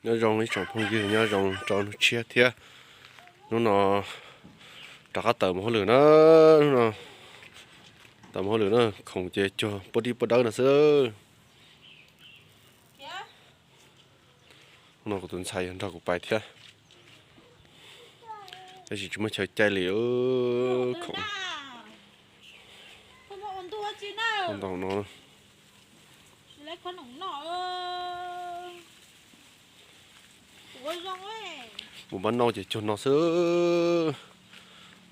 Nyob zoo ib tsoom phooj ywg, nyob zoo rau hnub tshiab thiab. Hnub no rov qab tawm mus hauj lwm na, hnub no tawm mus hauj lwm na, khoom ces cuag puab dib puab dawb no xwb. Hnub no kuv tus ntxhais yog nrog kuv pais thiab, tab sis tsis muaj chaw caij li. Khoom ntau no. Mus npaj noj ces cuag no xwb.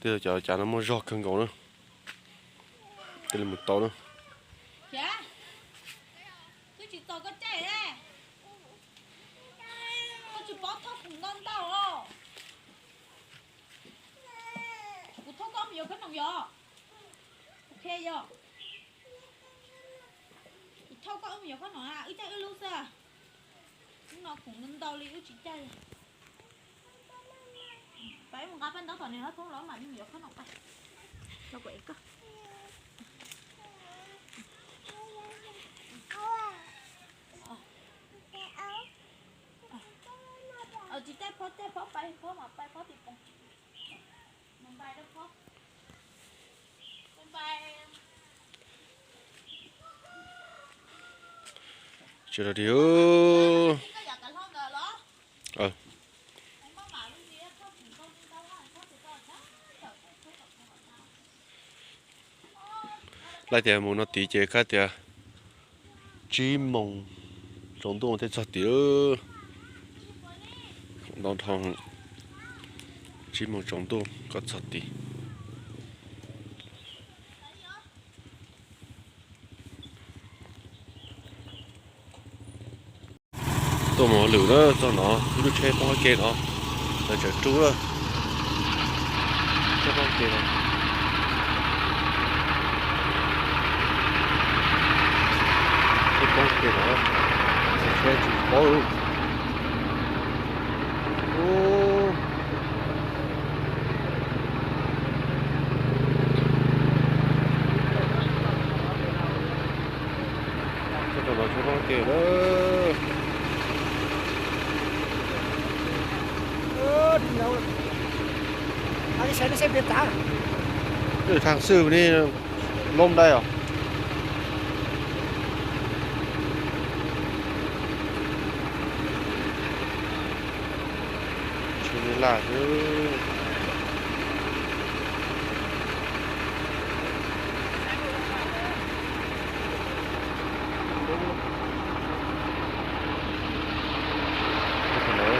Tej cov cav no muaj zog kawg nkaus na. Tej li mus tau na. Kuv thauj koj mus yuav khob noom yog. Ok yog. Kuv thauj koj wb mus yuav khob noom, wb caij wb lub xwb. Hnub no khoom ntau li wb tsis caij. Pab mus nqa paj ntaub tom niag hlob thoob los mam li mus yuav khob noom pais. Los kuv ev koj. Tsis caij phob, caij phob pais phob mas pais phob tim pob. Tsis los dig. Laij tias mus no tid ces kab tias tsib moos tsaus ntuj thiaj txog tid. Ntau dhau, tsib moos tsaus ntuj kom txog tid. Tuaj mus hauj lwm na, txog no ib lub tsheb poob qab ke no, lawv tseem rub na. Tsheb poob qab ke no, tsheb poob qab ke no, tsheb tsis paub. Tsheb poob qab ke na. Thaj xwb ni loob dai os. Tsis laj xwb.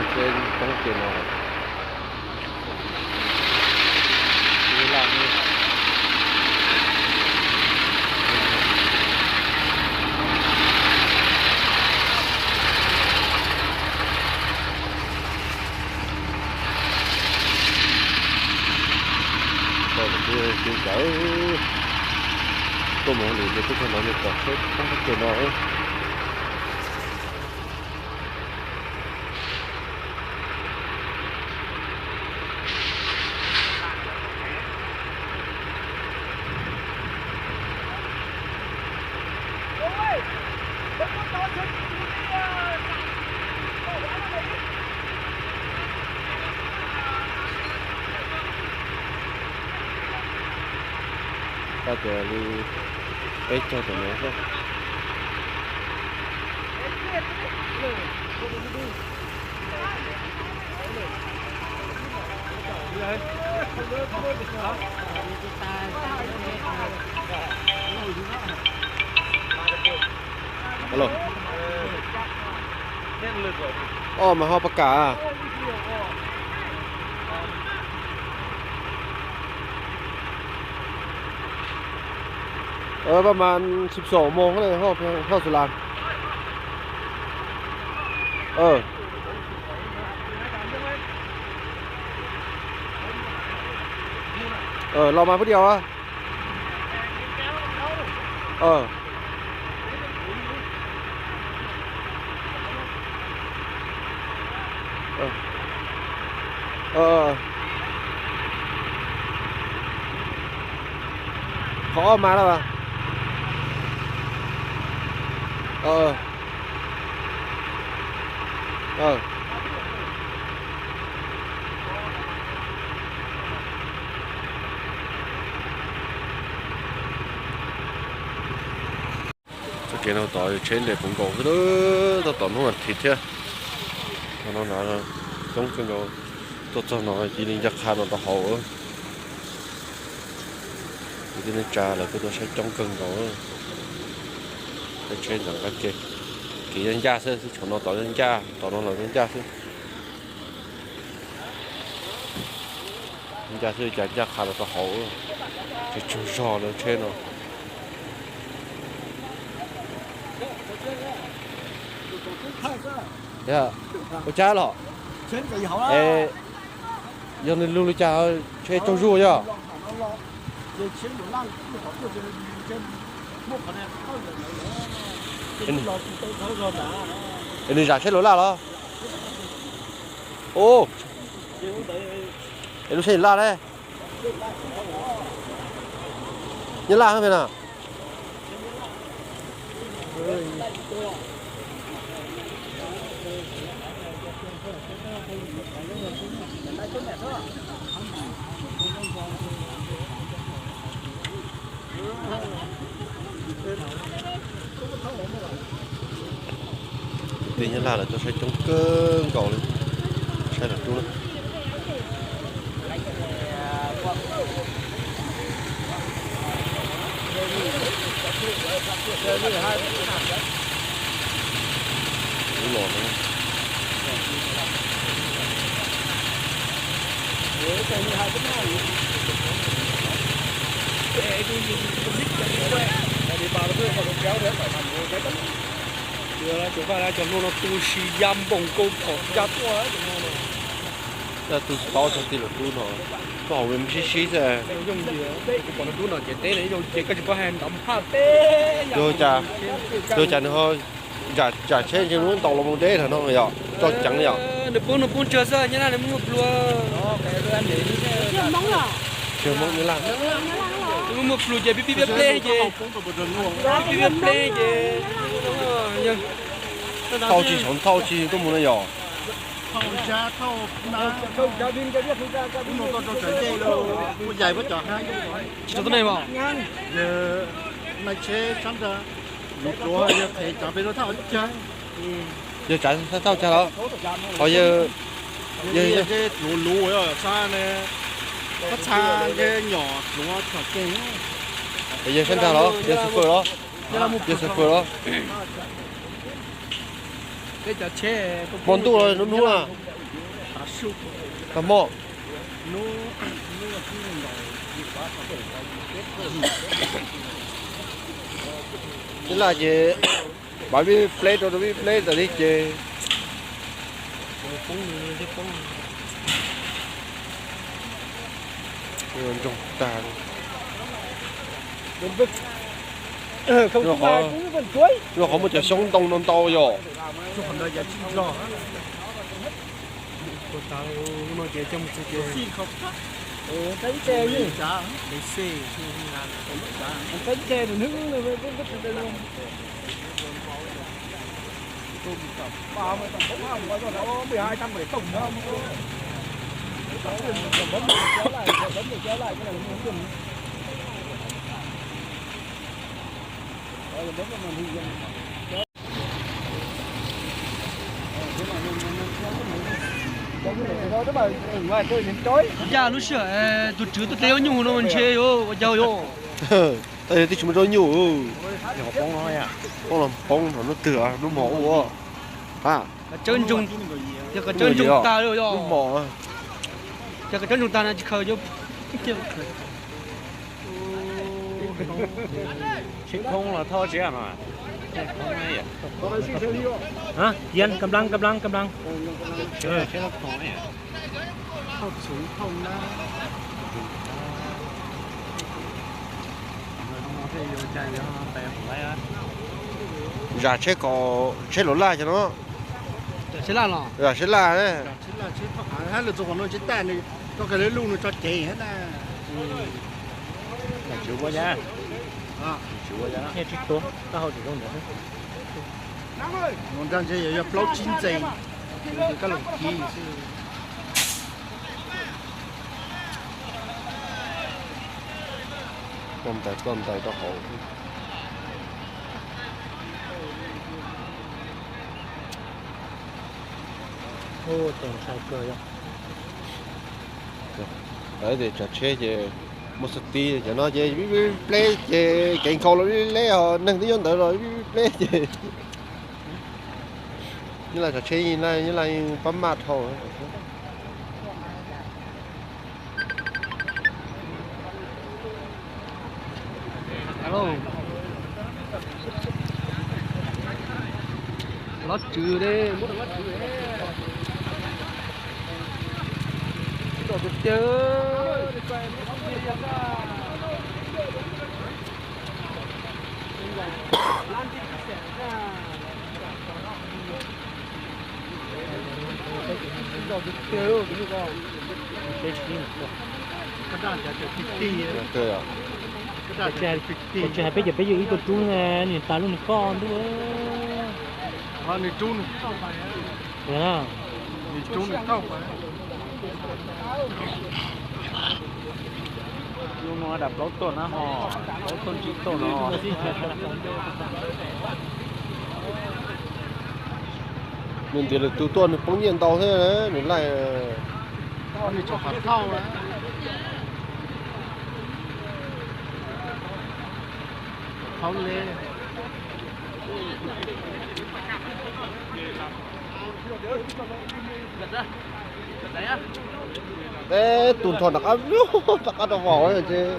Tsheb poob ke no. Tau lawm ces tsis txawv. Tuaj mus hauj lwm ces tuaj txog no ces pom tsheb poob qab ke no. Tau tias li peb caug tam no xwb. Alo. Oj, mas ho pab kam. Ơ, pab mas sib xom moos ne, ho, ho xu las. Ơ. Ơ, los mas pab diaus. Ơ. Ơ. Qhov ob mas lawm. Ơ. Tsev no tod tsheb nres puv nkaus xwb, tab tom hnub as thiv thiab. No no coob kawg nkaus, tuaj txog no cia li ncaj qha no rau hauv. Kuv tij neej tsa lawv kuj tuaj saib coob kawg nkaus. Peb tsheb ntawm nqaj ke, kev ncaj ncaj xwb, tsheb no tod ncaj, tod no los ncaj ncaj xwb. Ncaj xwb cas ncaj qha los rau hauv, tsis tsaug zog lawv tsheb no. Ua cas los? Yog nws lug li cas tsheb tsaug zog yog? Es nws zam tsheb luv laj los? Ub, es lub tsheb laj ne? Nyab laj hab pem no. Kwv tij Nyab Laj lawv tuaj saib coob kawg nkaus li, saib lawv tub na. Tub los na. Cov hlua no tu si ya npoos nkaus phom ya tuaj. Tu tsis tau txog tij laug tub no, tub hauv sib sib xwb. Yooj yim, kuv pom lawv tub no ces teb no yooj ces koj tsis paub hais nrov phaj teb. Yog cas, yog cas nws ho zam tsheb ntshe nws ntaus los mus deb no yog tso ceev li yom. Nws poob, nws poob tsawg xwb, Nyab Laj nws muaj plua. Tsis Hmoob Nyab Laj. Nws muaj plua ces pib pib pleb ces, pib pib pleb ces thauj tsis saum thauj tsis tuaj mus no yog. Tsis tau tuaj ne mas. Yawg nai tsheb sab nrad, luv tsuav yawg qhev tsav peb lub thauj cag. Yawg tsav thauj cag los? Ho yawg, yawg luv luv xab ne, koj txha ntshe nyom tsuav txhom keeg. Yawg sab nrad los, yawg xwb fawm los? Yawg xwb fawm los? Hmo ntuj los hnub hnub na? Tag hmo. Tib laj ces pab vij pleb rau, vij pleb tas li ces ntsoog tag. Rau qhov muaj cov xyoob ntoo no ntau yom. Cas lub sij hawm tus tswv tuaj teb zaub nyuj no ntshe yuav ua cas yuav. Tsis muaj zaub nyuj. Poob los poob, hnub twg hnub hmo ua. Yog qhov tsaub ntsoog tag li, lub hmo. Yog qhov tsaub ntsoog tag no tsis khaws. Tsheb thoob los thauj tsis no. Kian, kab nplam, kab nplam, kab nplam. Zam tsheb kom tsheb luv laj cov no. Zam tsheb laj los? Zam tsheb laj. Hab lwm tus qhov no tsis tas, koj kawg lub lub no tso ceev hab na. Tsis ua cas. Tsis ua cas. Mus nrag ntshe yog plaub tsib ntxees, koj los kis xwb. Ploj ntais ploj ntais rau hauv. Ntshai kawg yog. Lawv tias tsam tsheb ces muaj xub ti, cov no ces vij vij pleb ces kev nkhaus los leb leb, ho neeg twb nyob ntawd los vij vij pleb ces. Nyab Laj tsam tsheb, Nyab Laj pab maj dhau. Lob tswv, muab lob tswv. Tsis hais peb cov peb yug ib tug rub na, nws tas lub nws koj ntuj. Lub no dam plaub tuaj na ho, plaub tuaj ntsib tuaj no. Nws ntiav lwm tus tuaj nws poob nyiaj ntau thiab nws laij. Peb tus nrho nram qab, nram qab rau vos ces.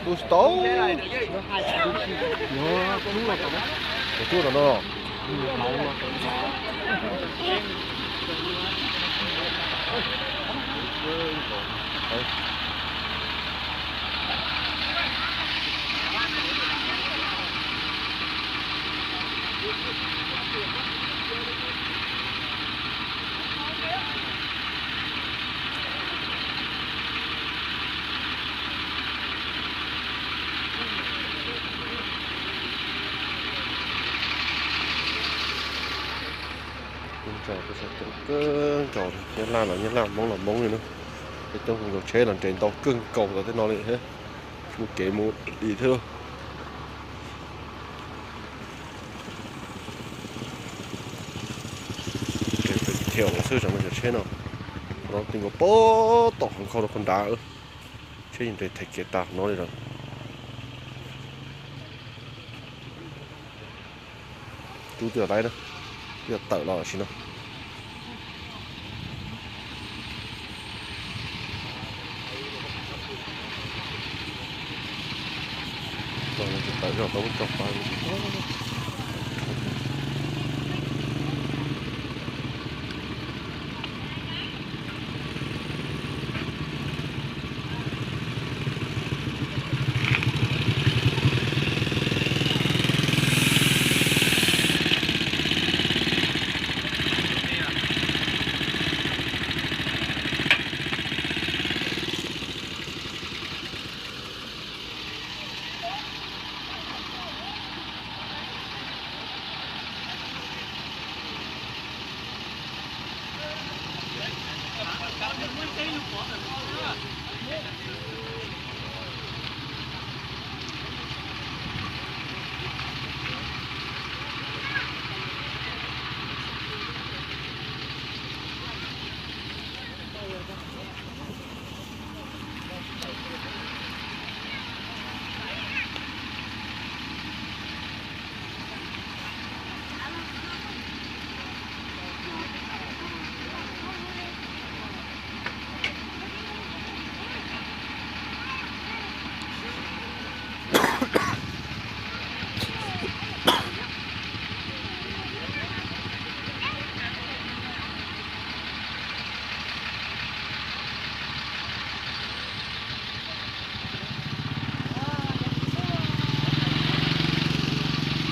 Tus tau. Tus no. Tus ntsaum tus sab caum kawg nkaus, Nyab Laj los Nyab Laj, Hmoob los Hmoob li na. Peb coob tus tsheb los nres ntau kawg nkaus tom tej no li thiab. Muaj kev mus dim thiab lauj. Nres pem thiaum xwb, tsam no cov tsheb no, no ti nkaus pem tom hauv nkhaus rau qhov nrad. Tsheb nres thaiv kev tas no li lawm. Rub twb yog laib na, twb yog tawm los tam sim no. Tawm zog tau muab tso pab.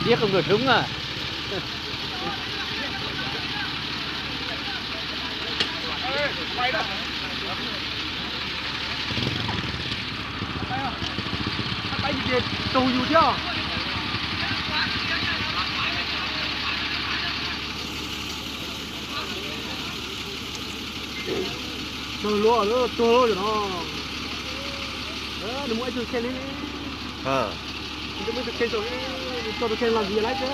Liab không được đúng à. Tau yus thiab. Tau luaj, tau luaj no. Nws muaj ib tug kheej li. Nws muaj ib tug kheej, nws tso tus kheej los ntxiv laiv xwb.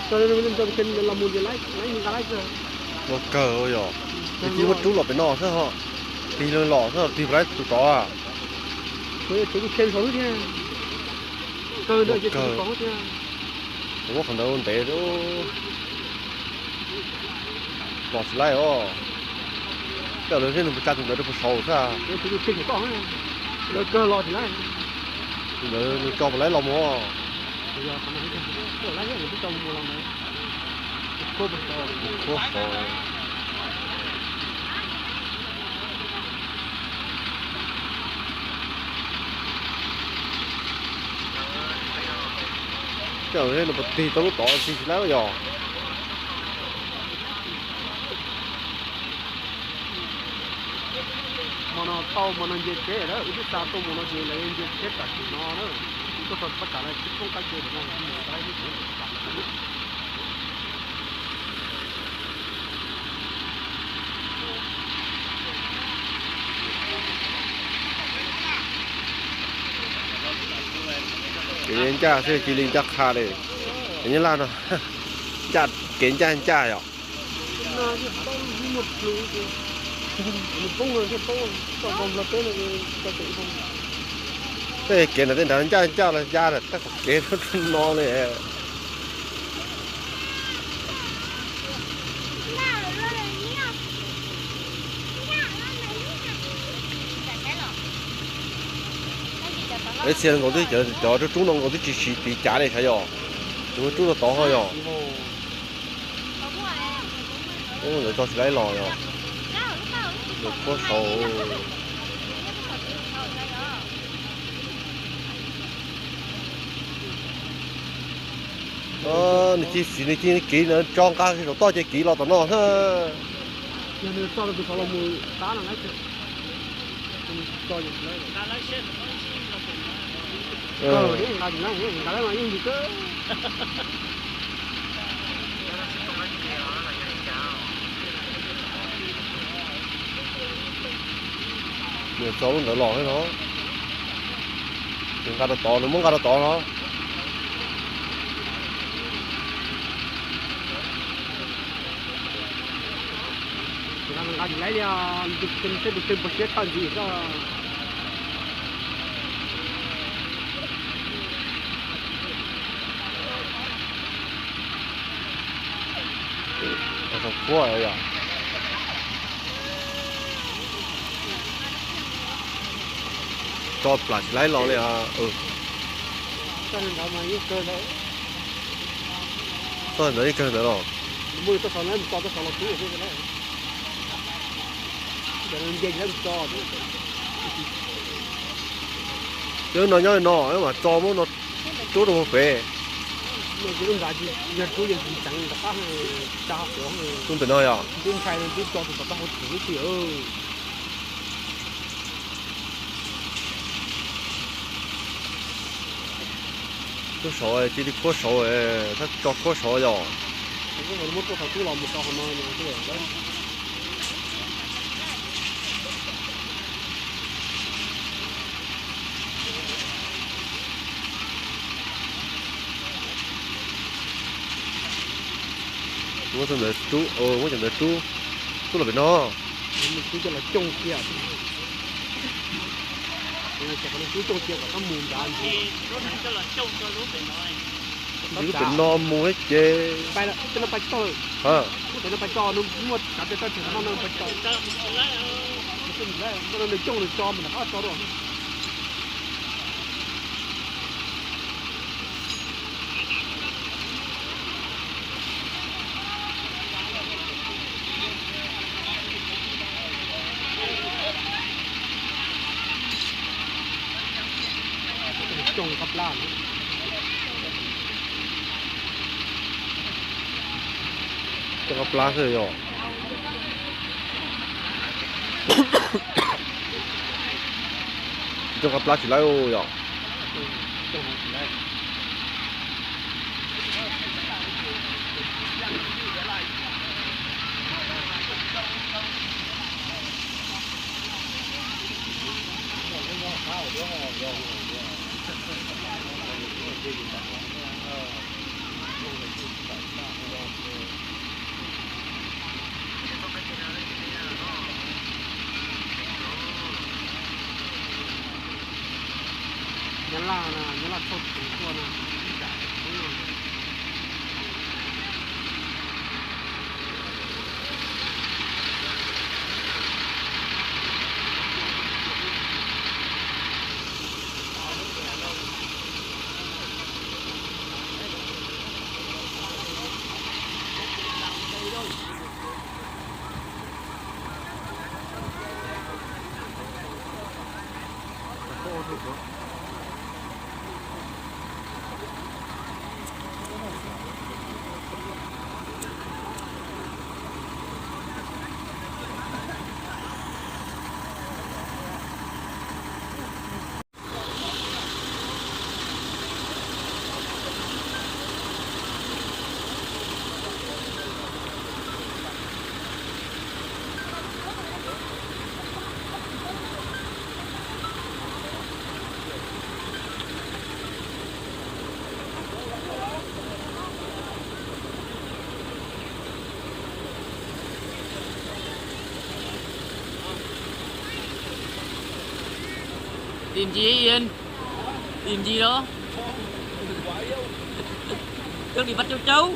Tso tus kheej los mus ntxiv laiv, laiv nws nqa laiv xwb. Luaj kawg yog. Tus tib muab rub los pem no xwb ho. Tig los xwb, tig pem laiv tus tod. Tshuav tus kheej saud thiab. Kawg ntawd ces tus tod thiab. Muab qhov ntawd ua ntev. Los tsis laib os. Tej zaum lawv thiaj nws mus tsa tus ntawd rau puag saud xwb. Lawv kawg los tsis laib. Tus ntawd nws tso puas laib los mus. Khuab saud. Tej zaum nws puas tig tau lub tod tig tsis laib yog. Hmo no tau hmo no nce tsheb lawm, wb twb xa tuaj mus no ces lawv nce tsheb tam sim no na. Tuaj txog pab kam no tsis poob qab ke no. Kev ncaj xwb cia li ncaj qha li. Cov nyab laj no, kev ncaj ncaj yom. Tej kev ntawd tej nrad ncaj ncaj los ya lawm tab tom kev no li. Ib txhia nkaus twb cov rub rub no nkaus twb tsis siv tiv cav li sav yom. Nws muab rub rau tod ho yom. Ub, lawv tso tsis laib los yom. Lawv khuab saud. Nws cia siv nws cia kiv na, tso nqa saum toj ces kiv los tom no na. Nws tso lub ntawd los thiab no. Nws nqa rau tod, nws muab nqa rau tod no. Nqa tsis laib li, seb tus kheej puas siab tshaj ntxiv xwb. Txog khuab yom. Tso plam tsis laib los li. Txog ntawd yeej kawg ntawd los. Cov no nyob li no mas tso muab no rub rau pem. Tub pem no yom. Khuab saud, cia li khuab saud, tab tso khuab saud yom. Muab cov ntawd rub, muab cov ntawd rub, rub los pem no. Rub coj los coj cia, rub coj cia kom txhob mus nrad ntxiv. Ntxiv lub pem no mus thiab ces. Lub pem no pais tso, muaj kav pem toj tseem no pais tso. Nws coj nws tso mas nram qab tso dua. Coj qab plab, coj qab plab xwb yom. Coj qab plab tsis laib yom. Nyab Laj na, Nyab Laj txhoj tus tuaj na. Tìm gì Yên? Tìm gì đó? Cướp đi bắt châu chấu.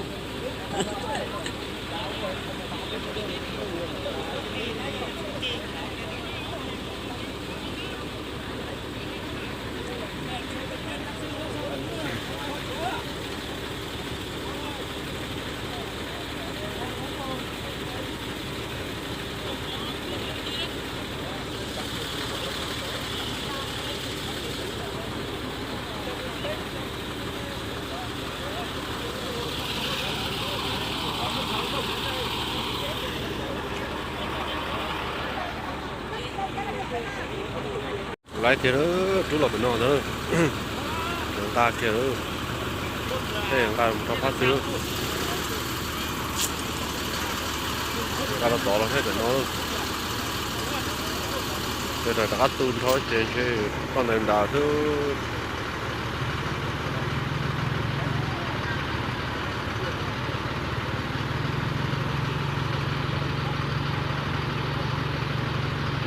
Laib tiag, rub los pem no ntag. Nqa kiag, nqa mus rau phab xwb. Nqa rau tod los thiab pem no. Ces rov qab tu nrho ces ntshe toj ntawd nrad xwb.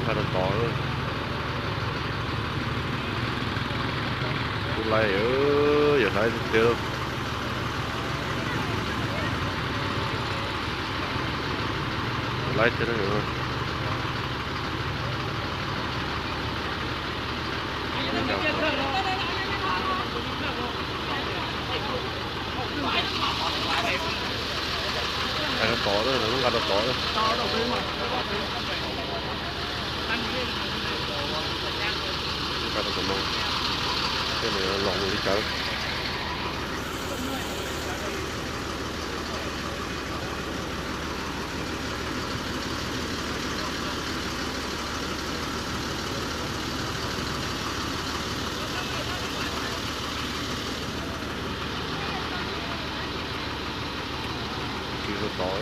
Nqa rau tod. Kuv laib, yog laib tiag. Laib tiag. Nqa rau tod, nqa rau tod. Nqa rau tom no, tej no los mus li cas. Tsis rau tod.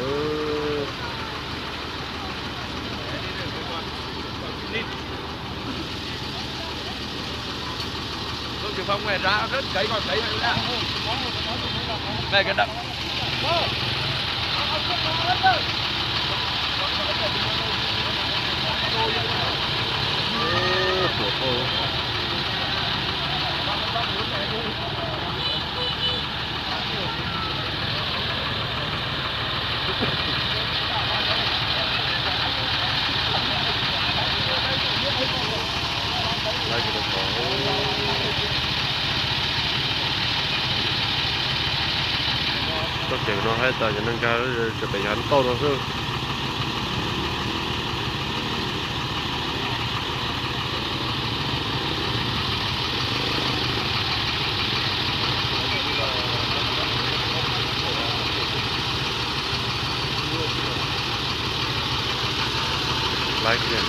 Txoj kev no hais tas cov neeg nkag tseem pem yog ntau no xwb. Laib kiag.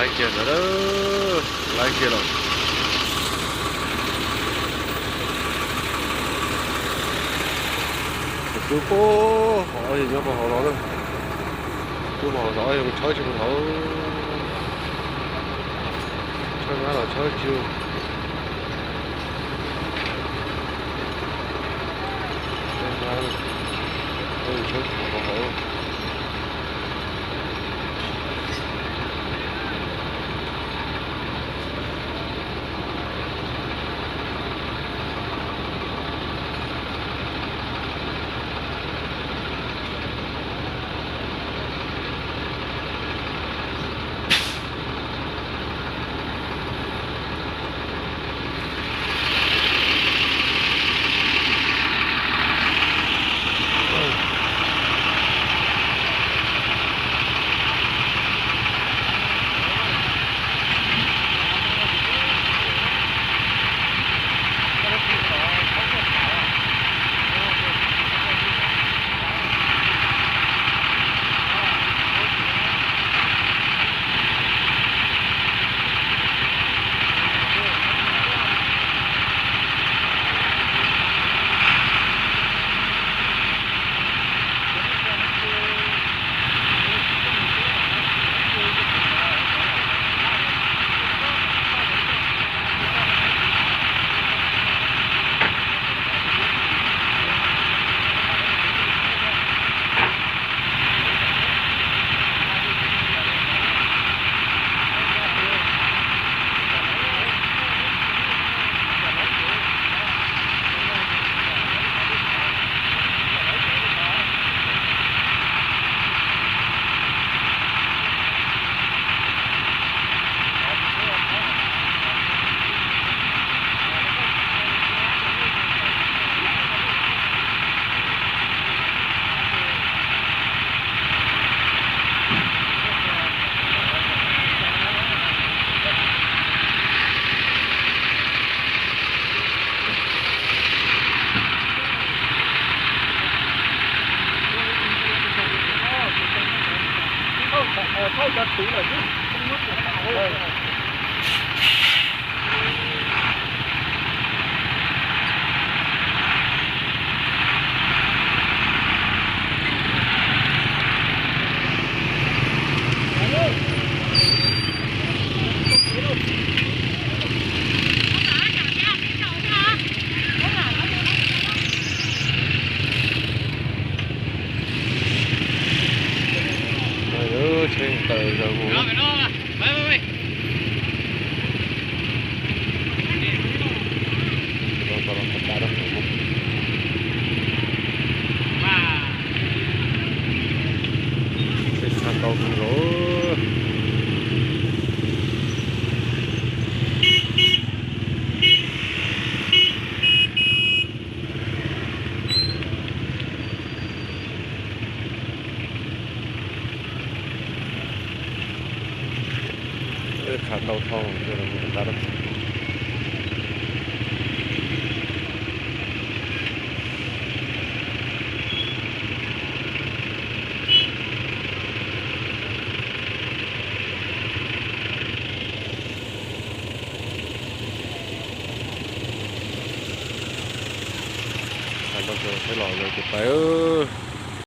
Kiag ntawd, laiv kiag lawm. Tus twb pub hov yog nyob puag hauv los na. Twb mus hauv zos yog mus tshawb tsis mus hauv. Tshawb mab los tshawb tsis. Tshawb mab, tshawb tsis mus hauv. Tsheb tawm zaws mus. Tsheb txha ntau kawg nkaus. Khav ntau dhau, tab lawm. Khav ntau, tsheb los lawv tus pais.